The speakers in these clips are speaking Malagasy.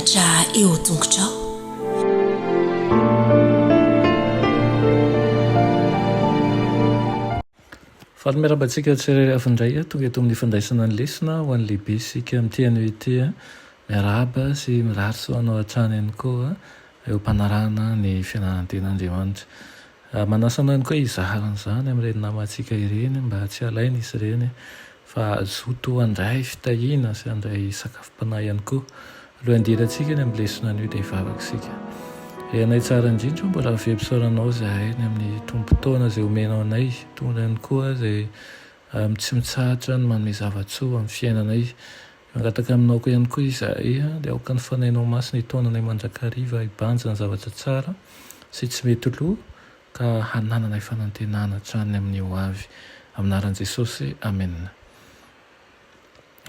Mivelatra eo tongotrao. Faly miarahaba antsika tsirairay avy indray tonga eto amin'ny fandraisana ny lesona ho an'ny lehibe isika amin'ity anio ity. Miarahaba sy mirary soa anao hatrany ihany koa eo am-panarahana ny fianaran-ten'Andriamanitra. Manasa anao ihany koa hizara an'izany amin'ireny namantsika ireny mba tsy halaina izy ireny fa hazoto handray fitahiana sy handray sakafom-panahy ihany koa. Aloha handirantsika ny amin'ny lesona anio dia hivavaka isika. Ry Anay tsara indrindra ô, mbola velom-pisaoranao izahay ny amin'ny tombon-taona izay omenao anay, tondra ihany koa izay tsy mitsahatra ny manome zava-tsoa amin'ny fiainanay. Mangataka aminao koa ihany koa izahay dia aoka ny Fanahinao Masina hitaona anay mandrakariva hibanjina ny zavatra tsara sy tsy mety lo ka hanananay fanantenana hatrany amin'ny ho avy. Amin'ny anaran'i Jesosy, Amena.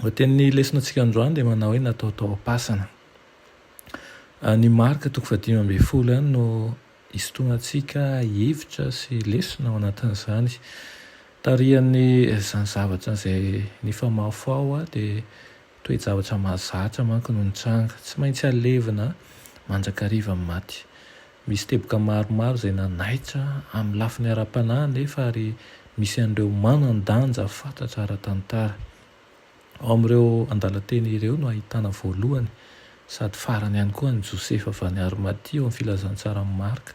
Lohatenin'ny lesonantsika androany dia manao hoe natao tao am-pasana. Ny Marka toko fahadimy ambin'ny folo ihany no hisintonantsika hevitra sy lesona ao anatin'izany. Tarihan'izany zavatra izay nifamahofaho dia toe-javatra mahazatra manko no nitranga. Tsy maintsy alevina mandrakariva ny maty. Misy teboka maromaro izay nanaitra amin'ny lafiny ara-panahy anefa ary misy an'ireo manan-danja fantatra ara-tantara. Ao amin'ireo andalan-teny ireo no ahitana voalohany sady farany ihany koa an'i Josefa avy any Arimatia ao amin'ny Filazantsaran'i Marka.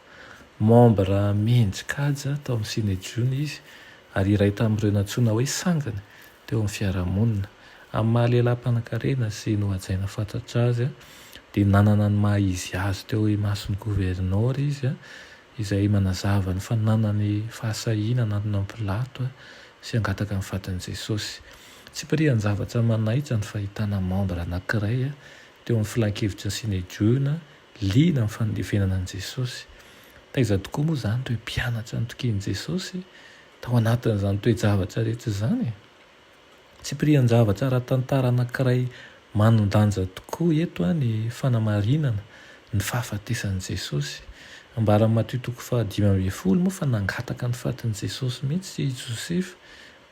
Mambra mendri-kaja tao amin'ny Synedriona izy ary iray tamin'ireo nantsoina hoe sangany teo amin'ny fiarahamonina. Amin'ny maha lehilahy mpanankarena sy nohajaina fatratra azy, dia nanana ny maha izy azy teo imason'ny governora izy, izay manazava ny fananany fahasahiana hanantona an'i Pilato sy hangataka ny fatin'i Jesosy. Tsipirian-javatra manaitra ny fahitana mambra anankiray teo amin'ny filan-kevitry ny Synedriona liana amin'ny fandevenana an'i Jesosy. Taiza tokoa moa izany ireo mpianatra nitokian'i Jesosy Tao anatin'izany toe-javatra rehetra izany, tsipirian-javatra ara-tantara anankiray manan-danja tokoa eto ny fanamarinana ny fahafatesan'i Jesosy. Ambaran'i Matio toko faha-15 moa fa nangataka ny fatin'i Jesosy mihitsy i Josefa.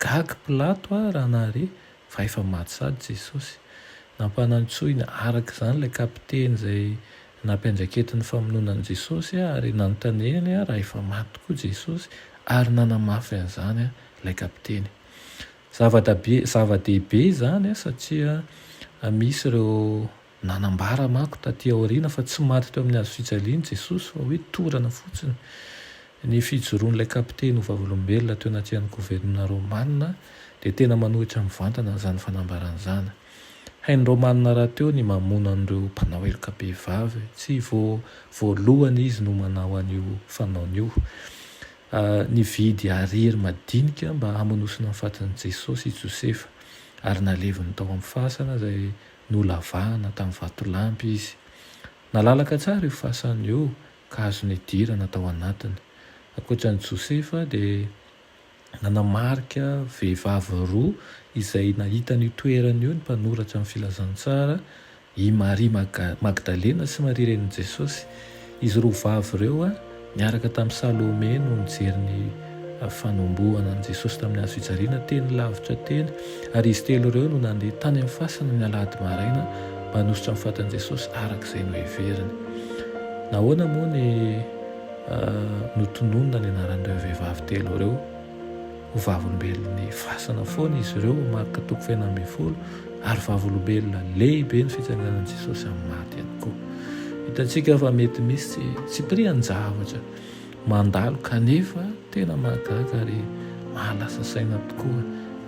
Gaga Pilato raha nahare fa efa maty sady Jesosy. Nampanantsoiny araka izany ilay kapiteny izay nampiandraiketiny ny famonoana an'i Jesosy ary nanontaniany raha efa maty tokoa Jesosy ary nanamafy an'izany ilay kapiteny. Zava-dabe zava-dehibe izany satria misy ireo Nanambara manko taty aoriana fa tsy maty teo amin'ny hazo fijaliana Jesosy fa hoe torana fotsiny. Ny fijoroan'ilay kapiteny ho vavolombelona teo anatrehan'ny governora romana dia tena manohitra mivantana an'izany fanambarana izany. Hain'ny Romana rahateo ny mamono an'ireo mpanao heloka bevava, tsy vao voalohany izy no manao an'io fanaony io. Nividy hariry madinika mba hamonosana ny fatin'i Jesosy i Josefa, ary naleviny tao amin'ny fasana izay Nolavahana tamin'ny vatolampy izy. Nalalaka tsara io fasana io ka azo nidirana tao anatiny. Ankoatra an'i Josefa dia nanamarika vehivavy roa izay nahita an'io toerana io ny mpanoratra ny Filazantsara, i Maria Magdalena sy Maria renin'i Jesosy. Izy roa vavy ireo niaraka tamin'i Salome no nijery ny fanombohana an'i Jesosy tamin'ny hazo fijaliana teny lavitra teny, ary izy telo ireo no nandeha tany amin'ny fasana ny alahady maraina mba hanositra ny fatin'i Jesosy araka izay noheveriny. Nahoana moa ny notononina ny anaran'ireo vehivavy telo ireo? Ho vavolombelon'ny fasana foana izy ireo, Marka toko fahenina ambin'ny folo, ary vavolombelona lehibe ny fitsanganan'i Jesosy amin'ny maty ihany koa. Hitantsika fa mety misy tsipirian-javatra mandalo kanefa tena mahagaga ary mahalasa saina tokoa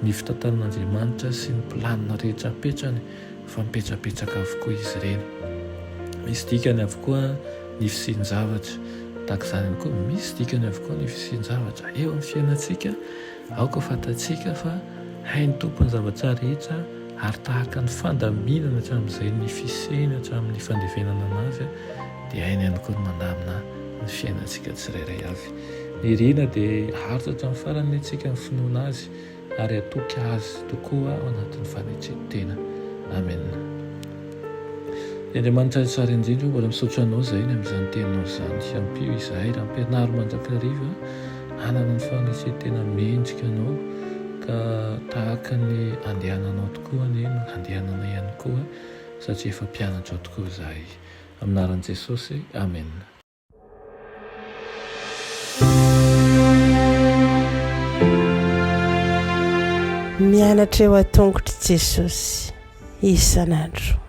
ny fitantanan'Andriamanitra sy ny planina rehetra apetrany fa mipetrapetraka avokoa izy ireny. Misy dikany avokoa ny fisian-javatra. Tahaka izany ihany koa, misy dikany avokoa ny fisian-javatra eo amin'ny fiainantsika. Aoka ho fantatsika fa hain'ny Tompo ny zavatra rehetra ary tahaka ny fandaminana hatramin'izay ny fisiany hatramin'ny fandevenana anazy dia hainy ihany koa ny mandamina ny fiainantsika tsirairay avy. Ny irina dia haharitra hatramin'ny farany ny antsika ny finoana Azy. ary hatoky Azy tokoa ao anatin'ny fanetren-tena. Amena. Ry Andriamanitra tsara indrindra ô, mbola misaotra Anao izahay ny amin'izany Teninao izany. Ampio izahay raha ampianaro mandrakariva hanana ny fanetren-tena mendrika Anao, ka tahaka ny andehananao tokoa anie no handehananay ihany koa. satria efa mpianatrao tokoa izahay. Amin'ny anaran'i Jesosy, amena. Mianatra eo an-tongotr'i Jesosy isan'andro.